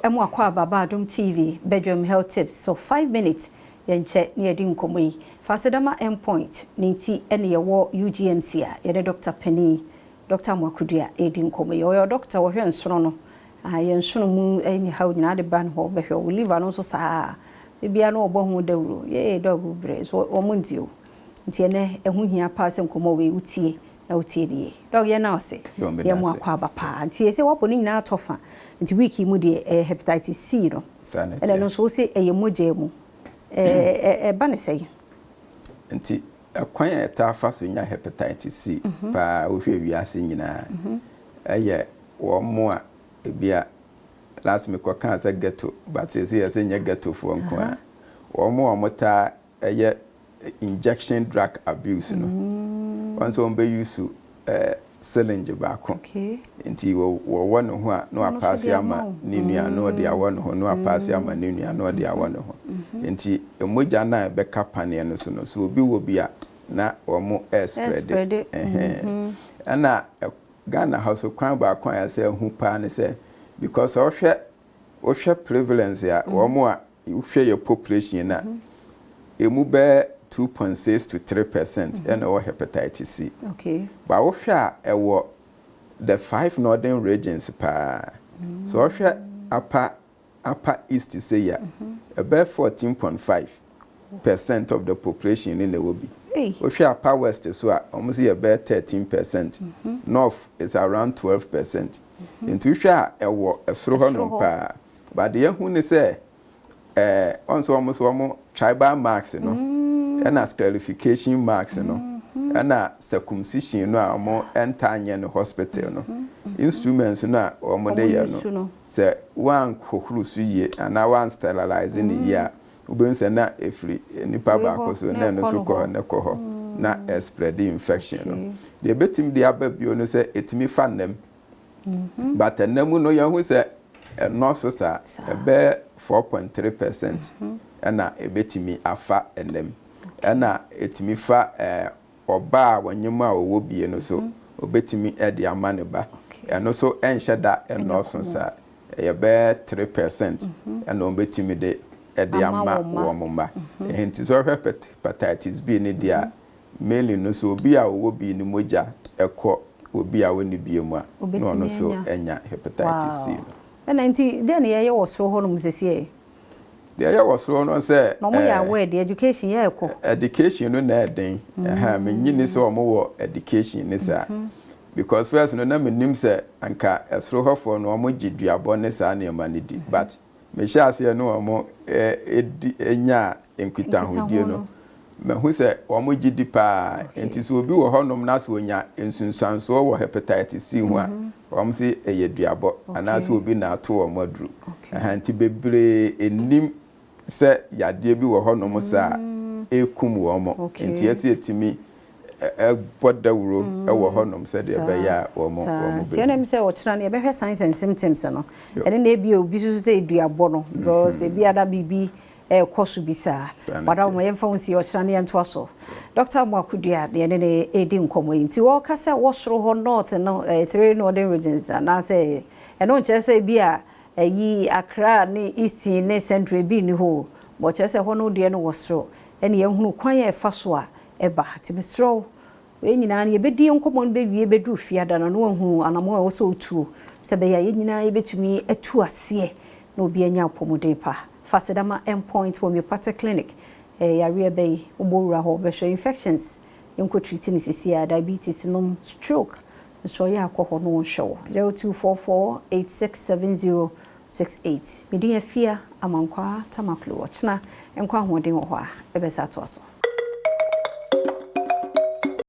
Ɛmo akwaaba ba Adom TV Bedroom Health Tips so. 5 minutes yɛnkyɛ ne yɛde nkɔmmɔ yi fa asedama Endpoint ne nti ɛne yɛwɔ UGMC a yɛde Dr. Panin Dr. Amoakodua ɛredi nkɔmmɔ yi. Ɔyɛ doctor, wɔhwɛ nsono no, yɛn nsono mu ɛnyɛ haw nyinaa de ba no hɔ, bɛhwɛ wo liver no nso saa biribiara na ɔbɔ ho dawuro yɛyɛ dɔg brɛ so wɔn nti o. Nti ɛnɛ ɛho hia paa sɛ nkɔmmɔ wei wotie na wotie ne yie. Doc, yɛn na ɔse yɛn mu akɔ aba paa. Nti yɛ sɛ wabɔ ne nyinaa atɔ fa, nti week yi mu deɛ ɛyɛ hepatitis C no, ɛna ɛno nso wosɛ ɛyɛ mogya mu, ɛba ne sɛn? Nti ɛkwan a ɛtaa fa so nya hepatitis C paa, wohwɛ wiase nyinaa, ɛyɛ wɔn mo a ebi a last mekɔkaa sɛ ghetto, but yɛsɛ yɛsɛ nyɛ ghettofoɔ nko a, wɔn mo a wɔtaa ɛyɛ injection drug abuse no, wɔn nso wɔn bɛ use syringe baako, nti wɔwɔ ne ho a na wapaase ama ne nua, na ɔde awɔ ne ho, na wapaase ama ne nua, na ɔde awɔ ne ho. Nti mogya no a ɛbɛka paneɛ no so no so, obi wɔ bi a na wɔn ɛspread. Ɛna Ghana ha so, kwan baako a yɛsɛ ɛho paa ne sɛ, because ɔhwɛ prevalence a wɔn a wohwɛ yɛ population na emu bɛyɛ 2.6 to 3% ɛna ɛwɔ hepatitis C. Ba wohwɛ a, ɛwɔ the five northern regions paa. So wohwɛ Upper East sɛ yi a, ɛbɛyɛ 14.5% of the population ne na ɛwɔ bi. Wohwɛ Upper West so a, wɔn nso yɛ bɛyɛ 13%. North is around 12%. Nti wohwɛ a, ɛwɔ ɛsoro hɔnom paa. But deɛ ehu ne sɛ wɔn nso wɔn tribal marks no, ɛna scarification marks no, ɛna circumcision no a wɔn ntaa nyɛ no hospital no, instruments no a wɔn de yɛ no, sɛ wɔanhohoro so yie anaa wɔan sterilize ne yie a, wobɛhu sɛ na efiri nipa baako so na ɛno nso kɔ hɔ na ɛkɔ hɔ na ɛspread infection no. Deɛ ebɛtumi de aba bio no sɛ etumi fa nnam, but ɛnam no yɛn ho sɛ ɛnɔɔso saa, ɛbɛyɛ 4.3% ɛna ebɛtumi afa ɛnam. Ɛna etumi fa ɔbaa a wɔnyem a ɔwɔ bie no so, obɛtumi ɛde ama ne ba. Ɛno so ɛnhyɛ da ɛnɔɔso saa, ɛyɛ bɛyɛ 3% ɛna wɔbɛtumi de ɛde ama wɔn mma. Nti sɛ ɔhwɛ hepatitis B ne deɛ a, mainly no so, obi a ɔwɔ bi ne mogya ɛkɔ obi a ɔnni bie mu a, na ɔno nso anya hepatitis C no. Ɛna nti deɛ ne yɛyɛ wɔ soro hɔ nom sisi? Deɛ ɛyɛ wɔ soro no sɛ na ɔmo yɛ aware deɛ education yɛ ɛkɔ. Education no na ɛden ɛha menyi ni sɛ ɔmo wɔ education ne saa, because first no na menim sɛ anka ɛsoro hɔfoɔ no ɔmo gye duabɔ ne saa nneɛma no di, but mehyɛ aseɛ no ɔmo ɛdi enya nkitahodie no, mahu sɛ wɔn gye di paa. Nti sɛ obi wɔ hɔnom na sɛ onya nsunsuansoɔ wɔ hepatitis C ho a, wɔn sɛ ɛyɛ duabɔ anaasɛ obi na ato wɔn aduru. Nti bebree enim sɛ yadeɛ bi wɔ hɔnom saa ekum wɔn. Nti ɛsɛ etumi ɛbɔ dawuro ɛwɔ hɔnom sɛdeɛ ɛbɛyɛ a wɔn bɛ. Tiɛ na mi sɛ ɔkyerɛ no yɛbɛhwɛ signs and symptoms no, ɛne na ebi obi nso sɛ eduabɔ no, because ebi ada biribi ɛrekɔ so bi saa. Wada wɔn yɛmfa wɔn si ɔkyerɛ no yɛntoa so. Dr. Amoakodua deɛ ne ne edi nkɔmɔ yi, nti wɔka sɛ wɔsoro hɔ north no, three northern regions, anaasɛ ɛno nkyerɛ sɛ ebi a ɛyi Accra ne Eastern ne Central ebi ni hɔ, bɔkyerɛ sɛ hɔ no deɛ no wɔ soro. Ɛne yɛhunu kwan a ɛfa so a ɛba. Nti mesrɛ wo, wei nyinaa no yɛbɛdi nkɔmmɔ no bɛwie bɛduru fiada no na wahu anammɔ a ɛwɔ sɛ ɔtuo sɛ bɛyɛ a yɛn nyinaa yɛbɛtumi atu aseɛ na obi anya apɔmuden pa. Fasedama Endpoint Homeopathic Clinic, yareɛ bɛyi wobɔ wura hɔ bɛhwɛ infections, nkɔ treat ne sisi a diabetes nom, stroke nso ɔyɛ akɔ hɔ no wɔnhwɛ wo. 0244 8670 68. Medin Afia Amankwaa Tamaklo. Ɔkyena nkɔ ahoɔden wɔ hɔ a ɛbɛsa atoa so.